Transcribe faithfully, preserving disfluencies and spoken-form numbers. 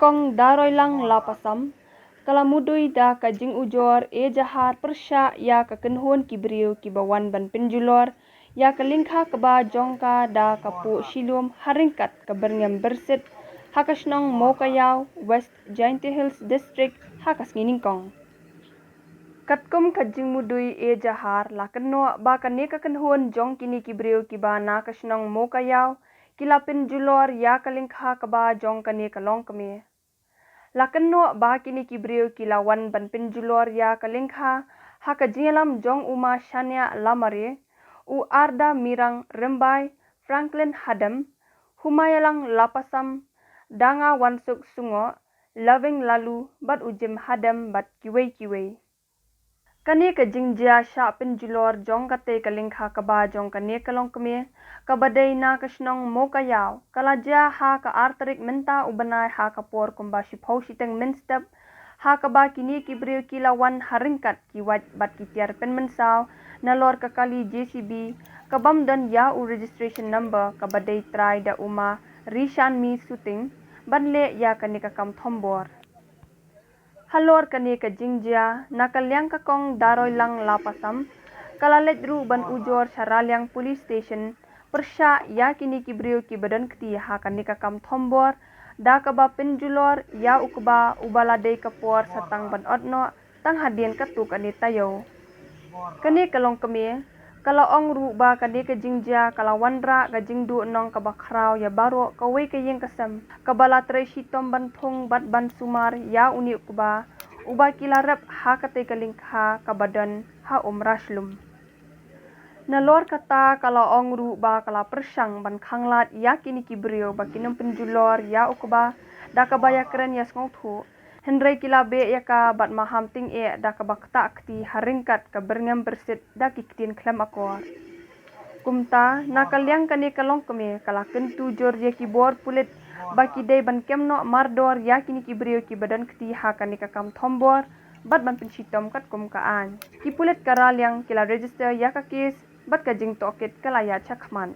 Kong Daroilang Lapasam ka la mudui da ka jingujor ejahar pyrshah ïa ka kynhun ki briew kiba wan ban pynjulor ïa ka lyngkha kba jong ka da ka puh shilum ha ryngkat ka byrngem byrsit ha ka shnong Mowkaiaw, West Jaintia Hills District, ha ka sngi nyngkong. Katkum ka jingmudui ejahar, la kynnoh ba kane ka kynhun jong kine ki briew kiba na ka shnong Mowkaiaw ki la pynjulor ïa ka lyngkha kba jong kane ka longkmie. La kynnoh ba kine ki briew ki la wan ban pynjulor ïa ka lyngkha ha ka jingïalam jong u Ma Shaniah Lamare, u Arda Mirang Rymbai, Franklin Hadem, Humaïalang Lapasam, Danga Wansuk Sungoh, Loving Lalu bad u Jim Hadem bad kiwei kiwei. Kane ka jingjia shah pynjulor jong katei ka lyngkha kba jong kane ka longkmie kaba dei na ka shnong Mowkaiaw ka la jia ha ka ar tarik mynta u bnai ha ka por kumba shiphew shiteng mynstep, ha kaba kine ki briew ki la wan ha ryngkat ki wait bad ki tiar pynmynsaw nalor ka kali J C B ka bym don ïa u registration number, kaba dei trai da u Ma Rishanmi Suting ban leh ïa kane ka kam thombor. Halor kane ka jingjia, na ka liang ka Kong Daroilang Lapasam ka la leit ruh ban ujor sha Raliang Police Station pyrshah ïa kine ki briew kiba don kti ha kane ka kam thombor da kaba pynjulor ïa u kba uba la dei ka por sa tang ban ot noh tang hadien katto katne taïew. Kane ka longkmie ka la ong ruh ba kane ka jingjia ka la wanrah ka jingduhnong kaba khraw ïa baroh kawei ka ïing ka sem kaba la trei shitom ban thung bad ban sumar ïa une u kba uba ki la rep ha katei ka lyngkha kaba don ha Umrashlum. Nalor kata ka la ong ruh ba ka la pyrshang ban khanglad ïa kine ki briew ba kin ym pynjulor ïa u kba da kaba ïakren ïasngewthuh, hynrei ki la beh ïa ka bad maham tyngeh da kaba ktah kti ha ryngkat ka byrngem byrsit da ki ktien khlem akor. Kumta, na ka liang kane ka longkmie ka la kyntu jur ïa ki bor pulit ba ki dei ban kem noh mardor ïa kine ki briew kiba don kti ha kane ka kam thombor bad ban pynshitom katkum ka aiñ. Ki pulit ka Raliang ki la register ïa ka case bad ka jingtohkit ka la ïaid shakhmat.